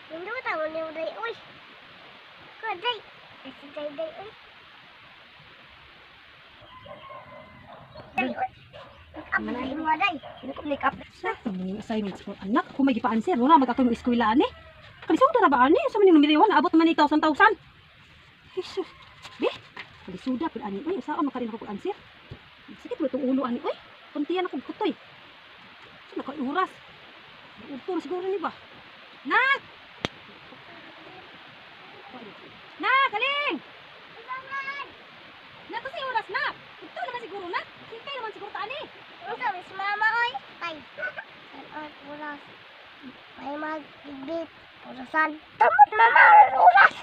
Nindot ang ni Uday, uy. Kuday. Si Day Day, uy. Day, uy. Up na imo, Day. Make up. Sa assignments ko anak, kung may gipa-answer, wala mag ako yung eskwela ani. Kalisuda ra ba ani? Sa man yung numero 1, abot man ni thousand thousand. Jesus. Be, kalisuda pud ani. Uy, saan makarin ako pag-answer? Sakit mo itong ulo ani. Uy, kuntian ako kutoy. Sa naka oras. Udto na siguro ni ba? Nak! Nak, aling! Nak, kasi oras na. Udto naman siguro nak. Hintay naman siguro ta ani. Unsa man si Mama, oy? Ay. San oras? May mag-ibit. Orasan. Tamot, Mama, oras.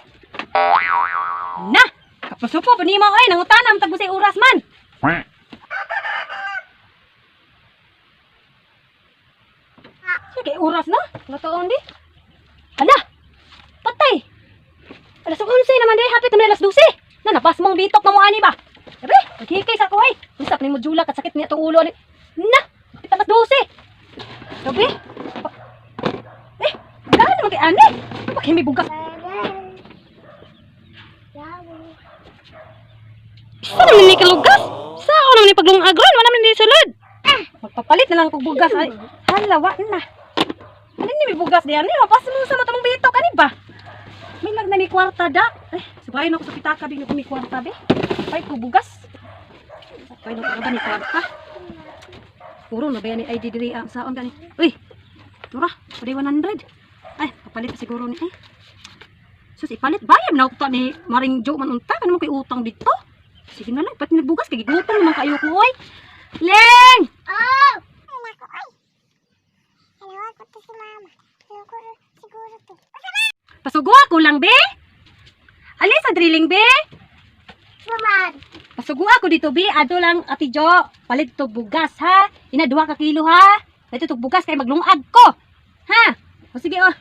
Na! Kapasupo pa nimo ay nangutana ang tagusay oras man. Quack. Sige, oras na. Nataon di. Hala! Patay! Alas 11 naman di, hapit naman alas 12. Na napas mong bitok na mo ani ba? Sabi, maghikay sa ko ay. Unsa ni mo jula kat sakit niya tong ulo ani. Na! Hapit alas 12. Sabi. Eh, gaan naman kay ani. Bakit bugas? Isa naman ni kalugas. Sa ako naman ni paglungagron, wala man ni sulod. Magpapalit na lang kog bugas ay. Hala, wa na. Ano ni may bugas diyan? Ni mapas mo sa mata mong bitok ani ba? May lag na ni kwarta da. Eh, subayon ako sa pitaka bi ko may kwarta be. Ay ko bugas. Ay no ba ni kwarta. Puro na ba yan ni ID diri ang saon gani. Uy. Tura, pwede 100. Ay, papalit pa siguro ni ay. Sus, ipalit bayad na ako ni Maring Jo man unta kan mo kay utang dito. Sige na lang, pati nagbugas kay gigutom naman kayo ko oy. Leng! Oh! Ay, nako, ay. Tinawag ko to si Mama. Siguro, siguro to. Pasugo ako lang be. Alis sa drilling be. Mama! Pasugo ako dito be, ato lang Ate Jo. Palit to bugas ha. Ina duha ka kilo ha. Dito to bugas kay maglungag ko. Ha? O sige oh.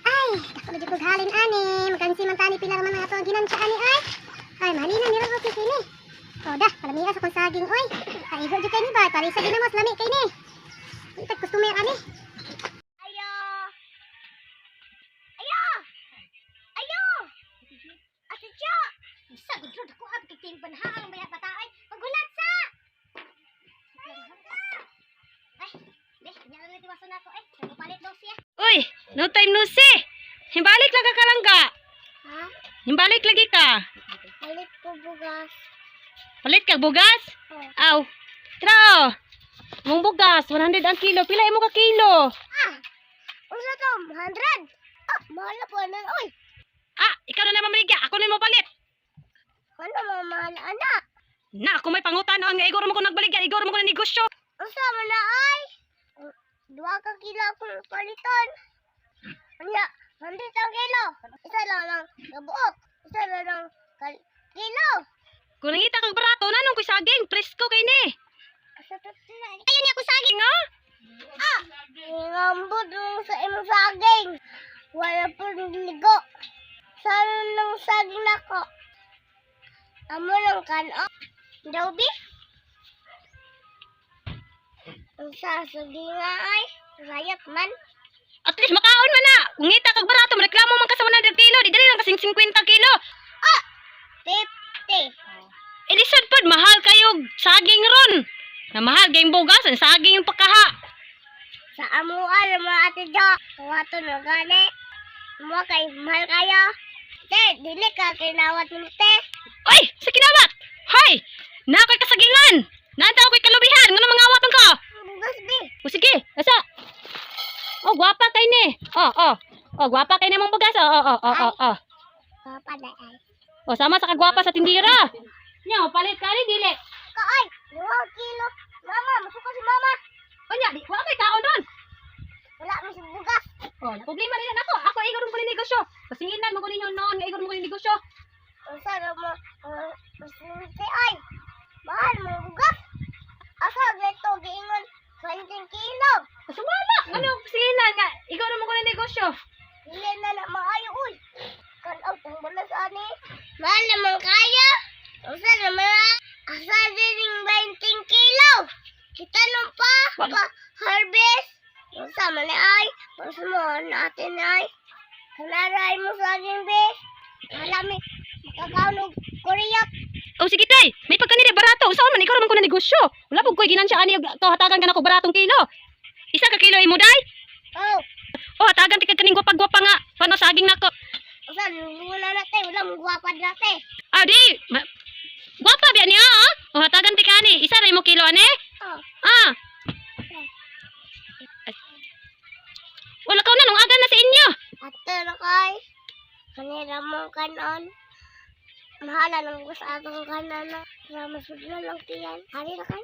Ay, dako na jud halin ani. Makansi man tani pila man ato ang ginansya ani ay. Ay, mahalina ni ra okay kini. O da, palamiya sa kong saging oy. Ay, igo jud kay ni ba? Parisa ginamos lami kay ni. Itag customer ani. Ayo. Ayo. Ayo. Ate Jo. Isa gud jud ako ab kay panhaang baya bata ay. Paghulat sa. Ay, be, nya lang tiwason nako ay. Palit daw siya. Uy, no time no see. Himbalik lang ka kalangga. Ha? Himbalik lagi ka. Palit ko bugas. Palit kag bugas? Oh. Aw. Tara. oh. Mong bugas 100 ang kilo. Pila imo ka kilo? Ah! Unsa to? 100? Ah, mahal na po na. Oy! Ah, ikaw na naman maligya. Ako na mo palit. Ano mo mahal anak? Na, ako may pangutan ang igor mo ko nagbaligya, igor mo ko na negosyo. Unsa man na ay? Duha ka kilo akong paliton. Anya, 100 ang kilo. Isa lang lang gabuok. Isa lang lang kilo. Kung nangita kag barato, nanong ko'y saging, presko kay ni. Asa to sila? Ayun niya ako saging, oh. Ah! Ngambot mo sa imong saging. Wala po ligo. Saan nang saging nako? Amo lang kan-o. Daw bi? Ang sasaging nga ay, rayot man. At least makaon man na. Kung ngita kag barato, reklamo man ka sa 100 kilo, di dali lang kasing 50 kilo. Ah! 50. Elisod pod, mahal kayo saging ron. Na mahal kayong bugas, ang saging yung pagkaha. Sa amuan, mga ate Jo. Wato na gani. Mo kay mahal kayo. Te, dili ka kinawat mo te. Oy, sa kinawat. Hoy, na ako'y kasagingan. Naanta ako'y kalubihan. Ngano mga awatan ka? Bugas bi. O sige, asa. Oh, gwapa kay ni. Oh, oh. Oh, gwapa kay ni mong bugas. Oh, oh, oh, oh, oh, oh. Papa na ay. O, sama sa kagwapa sa tindira. Nya, palit ka ni dili. Kaay, 2 kilo. Mama, masuka si mama. Onya, di wala kay kaon ron. Wala mo si bugas. Oh, na problema rin nako. Ako igor mo ni negosyo. Pasingilan mo ko ninyo noon nga igor mo ni negosyo. Unsa ra mo si ay. Mahal mo bugas. Asa gito giingon 20 kilo. Sumala. Ano pasingilan nga igor mo ko ni negosyo. Dili na na maayo uy. Kanaw tong balas ani. Mahal naman kaya. Unsa naman ah? Asa dining 20 kilo. Kita nung pa pa harvest. Unsa man ni ay? Pagsumoon natin ay. Kanaray mo sa aking be. Malami makakaon og Korea. Oh, sige tay, may pagkanire barato. Usaon man ikaw ra man ko na negosyo. Wala pud koy ginansya ani og to hatagan ka nako baratong kilo. Isa ka kilo imo day? Oh, Oh, hatagan ti kag kaning gwapa-gwapa nga. Paano saging nako? unsa wala na tay, wala mo gwapa dati. Ah, di. Gwapa biya niya, ah. Oh, hatagan ti kani. Isa ra imo kilo ani? Oh. Ah. Ay. Wala ka na nung agan na sa inyo. Ato na kay. Kanira mong kanon. Mahala nang gusto atong kanon na. Para masudlan lang tiyan. Hari na kay.